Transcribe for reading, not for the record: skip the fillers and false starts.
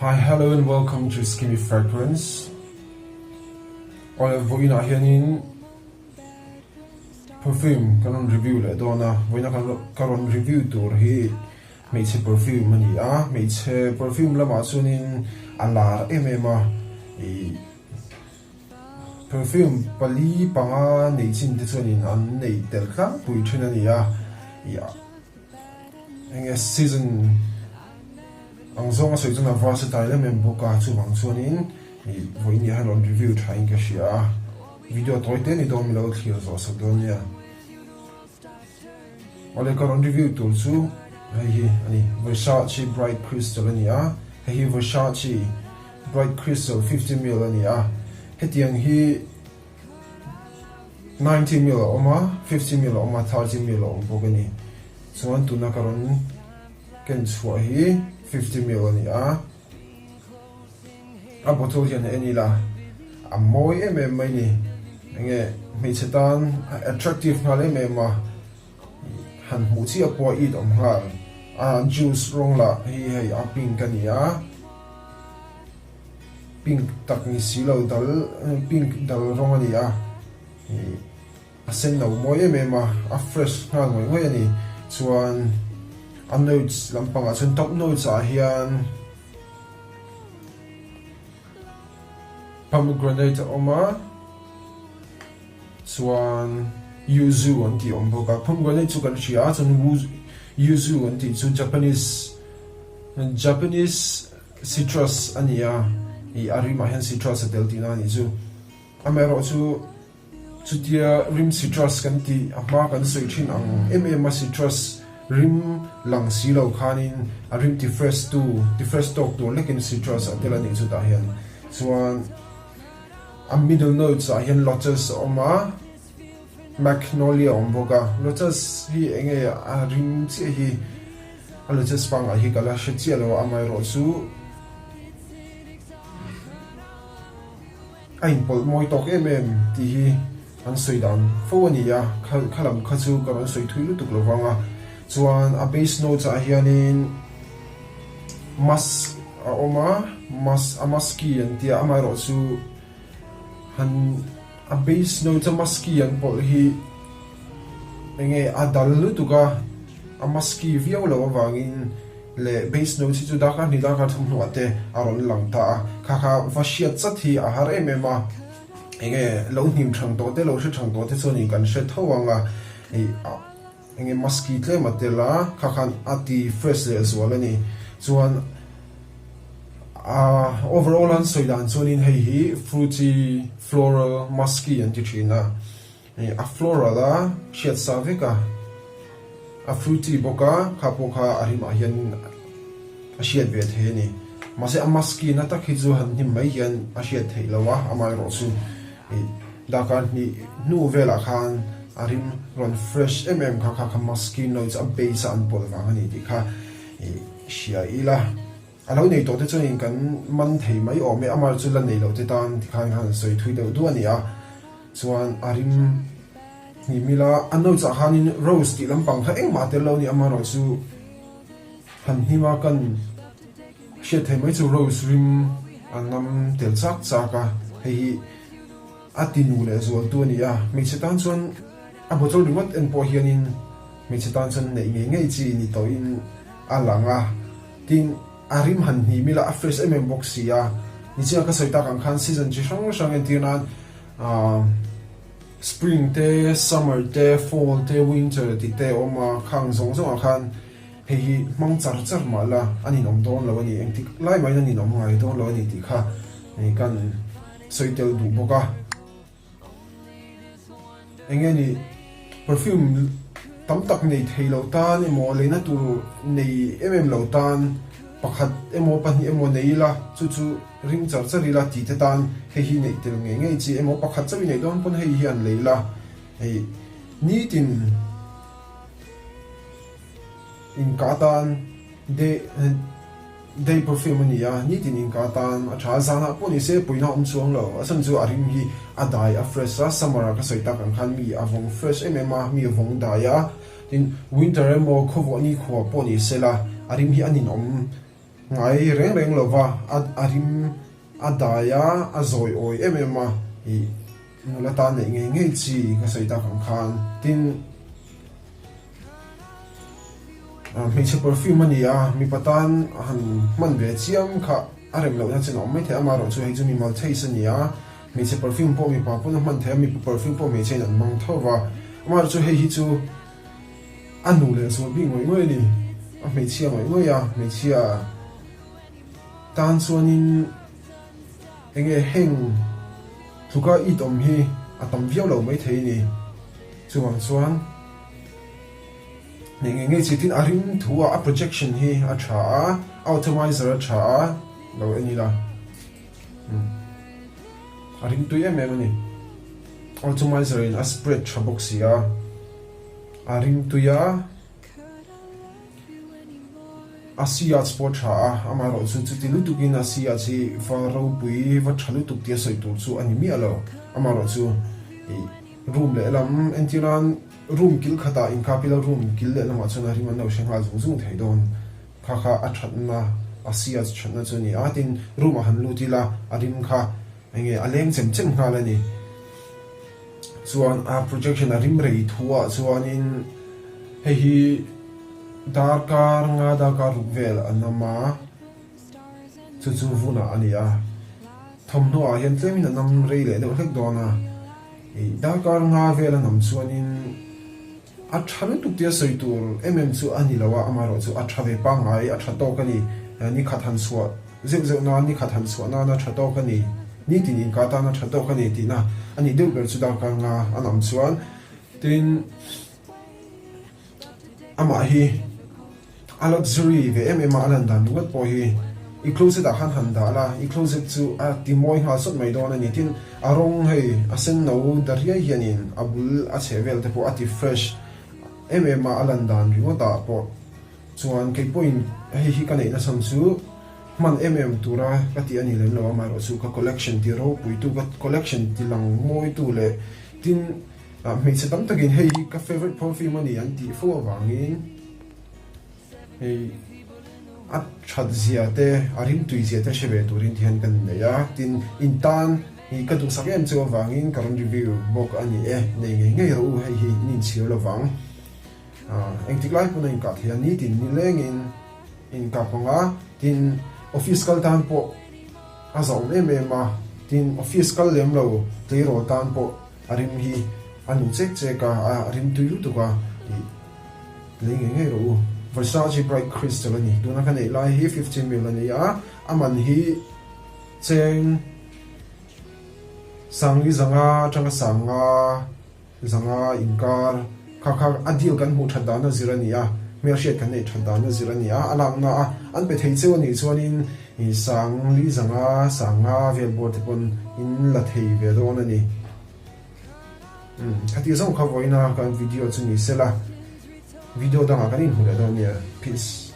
Hi, hello and welcome to Skinny Fragrance. Awle vawiinah hianin perfume kan rawn review leh dawn a, vawiina ka rawn review tur hi hmeichhe perfume a ni a, hmeichhe perfume lamah chuanin a lar em em a, ih perfume pali panga nei chin te chuanin an neih tel tlangpui thin a ni a, ih enge season Ang zawnga sawi chuan a versatile em em bawk a, chuvang chuanin ih vawiin hian rawn review tha in ka hria a, video tawi te ni dawn milo thlir zawh sak dawn nia. Awle ka rawn review tur chu hei hi a ni, Versace Bright Crystal a ni a, hei hi Versace Bright Crystal 50ml a ni a, hetiang hi 90ml a awm a, 50ml a awm a, 30ml a awm bawk a ni. Chuan tuna ka rawn. Ken chhuah hi 50 ml a ni a, a bottle hian en ila a mawi em em mai ni, enge hmeichhe tan a attractive nghal em em a, han hmuh chiah pawh a it awm nghal, a juice rawng lah hi hei a pink a ni a, pink tak ni si lo dal pink dal rawng a ni a. A sen lo mawi em em a, a fresh nghal ngawih ngawih a ni. Chuan a notes lampangah chuan top notes ah hian pomegranate a awm a, chuan yuzu an tih a awm bawk a. Pomegranate chu kan hria a, chuan yuzu an tih chu Japanese Japanese citrus a ni a, ih a rimah hian citrus a tel tihna a nih chu. Amaherawhchu. Chutia rim citrus kan tih a hma kan sawi thin ang em em a citrus rim lang si lo khanin a rim ti fresh tu ti fresh tawk tur lekin citrus a tel a nih chutah hian chuan a middle notes ah hian lotus a awm a magnolia a awm bawk a lotus hi enge a rim chiah hi a lotus pangah hi ka la hre chiah lo a amaherawhchu. A inpawlh mawi tawk em em tih hi an sawi dan fo a ni a, kha lam kha chu ka rawn sawi thui lutuk lo vang a. Chuan a base notes ah hianin musk a awm a, musk a musky an tia amaherawh chu han a base notes a musky an pawlh hi enge a dal lutuk a, a musky viau loh avangin leh base notes hi chu darkar hnih darkar thum hnuah te a rawn lang ta a, kha kha va hriat chat hi a har em em a, enge lo hnim thang tawh te lo hre thang tawh te chuanin kan hre tho ang a, ih enge musky tlem a tel a, kha khan a ti fresh leh zual a ni, chuan ah overall an sawi dan chuanin hei hi fruity floral musky an ti thin a. A floral a hriat sa vek a, a fruity bawk a, kha pawh kha a rimah hian a hriat ve thei a ni. Mahse a musky na tak hi chu han hnim mai hian a hriat theih lo a, amaherawh chu ih darkar hnih hnu velah khan a rim rawn fresh em em kha kha kha musky notes a base a an pawlh vang a ni tih kha ih hria ila. A lo nei tawh te chuanin kan man thei mai awm e, amah chu la nei lo te tan tikhan khan sawi thui deuh duh a ni a, chuan a rim hnih mila a notes ah khanin rose tih lampang kha engmah a tel lo a ni, amaherawh chu han hnim a kan hriat thei mai chu rose rim a ngam tel chak chak a, hei hi a ti nu leh zual tu a ni a, hmeichhe tan chuan a bottle ringawt en pawh hianin hmeichhe tan chuan neih ngei ngei chi ni tawhin a lang a. Tin, a rim han hnim ila a fresh em em bawk si a, nichina ka sawi tak ang khan season chi hrang hrang entir nan ahh spring te, summer te, fall te, winter tih te a awm a, khang zawng zawng ah khan hei hi hmang char char mah la a ninawm dawn lo a ni, engtik lai mahin a ninawm ngai dawn lo a ni tih kha kan sawi tel duh bawk a. Enge ni perfume tam tak nei thei lo tan emaw leina tur nei em em lo tan pakhat emaw pahnih emaw nei ila chu chu ring char char ila tih te tan hei hi neih tel ngei ngei chi emaw pakhat chauh i neih dawn pawn hei hian lei ila hei nitin inkah tan de Day perfume a ni a, nitin inka atan a tha a, zanah pawh ni se puina awm chuang lo, a chhan chu a rim hi a dai a fresh a, summer ah ka sawi tak ang khan mi a vawng fresh em em a, mi a vawng dai a, tin winter emaw khawvawh ni khuah pawh ni se la a rim hi a ninawm ngai reng reng lo va, a rim a dai a, a zawi awi em em a, ih nula tan neih ngei ngei chi ka sawi tak ang khan. Tin, hmeichhe perfume a ni a, mipa tan han hman ve chiam kha a rem lohna chen a awm maithei a, amaherawhchu hei chu mimal taste a ni a, hmeichhe perfume pawh mipa pawn a hman theih a, mipa perfume pawh hmeichhe in an hmang tho va, amaherawhchu hei hi chu. A nu leh zual bik ngawih ngawih a ni. A hmeichhia ngawih ngawih a, hmeichhia tan chuanin enge heng tluka it awm hi a tam viau lo maithei a ni. Chuvang chuan eng enge chi tin a rim thu a, a projection hi a tha a, atomizer a tha a, lo en ila a rim tui em em a ni. Atomizer in a spread tha bawk si a. A ringtui a, a siyach pawh a tha a, amaherawh chu chuti lutukin a siyach hi va ropui va tha lutuk tia sawi tur chu a ni miah lo. Amaherawh chu ih room lehlam entir nan room kil khatah inkap ila room kil lehlamah chuan a rim an lo hre nghal zung zung thei dawn. Kha kha a thatna a siyach thatna chu a ni a, tin room ah han lut ila a rim kha enge a leng chem chem nghal a ni. Chuan a projection a rim rei thu ah chuanin hei hi darkar nga darkar ruk vel an awm a, chu chu vunah a ni a, thawmhnaw ah hian tlemin an awm rei leh deuh hlek dawn a, ih darkar nga vel an awm chuanin a tha lutuk tia sawi tur em em chu a ni lo a, amaherawhchu a tha ve pangngai a tha tawk a ni, nikhat han chhuah. Zeuh zeuh nan ni khat han chhuah nana tha tawk a ni, nitin inkah tana tha tawk a ni tihna a nih deuh ber chu darkar nga an awm chuan tin amah hi a luxury ve em em a, a lan dan ringawt pawh hi i closet ah khan han dah la, i closet chu a ti mawi nghal sawt mai dawn a ni tin a rawng hei a sen no da riai hianin a bul a chheh vel te pawh a ti fresh em em a, a lan dan ringawt ah pawh. Chuan kei pawhin hei hi ka neihna chhan chu hman em em tura ka tih a ni lem lo, amaherawhchu ka collection ti ropuitu, ka collection ti lang mawitu leh tin hmeichhe tam takin hei hi ka favourite perfume a ni an tih fo avangin hei a that zia te, a rimtui zia te hre ve turin ti hian ka nei a, tin in tan hi ka duhsak em chu avangin ka rawn review bawk a ni e, nei ngei ngei rawh u hei hi in inchhir lovang. Engtik lai pawn a inkah thei a, nitin nilengin inkah pang a, tin office kal tan pawh a zauhawm em em a, tin office kal lem lo tleirawl tan pawh a rim hi a nu chek chek a, a rim tui lutuk a, ih lei ngei ngei rawh u. Versace Bright Crystal a ni, tuna ka neih lai hi 50 mil a ni a, a man hi cheng sangli zanga atanga sanga Zanga inkar kha kha a deal kan hmuh that dan a zir a ni a, hmelhriat kan neih that dan a zir a ni a, a lakna a an pe thei cheu a nih chuanin sang li zanga sang nga vel bawr te pawn in la thei ve dawn a ni. Umm khati zawng kha vawiina kan video chu ni sela, video dangah kan inhmu leh dawn nia. Peace.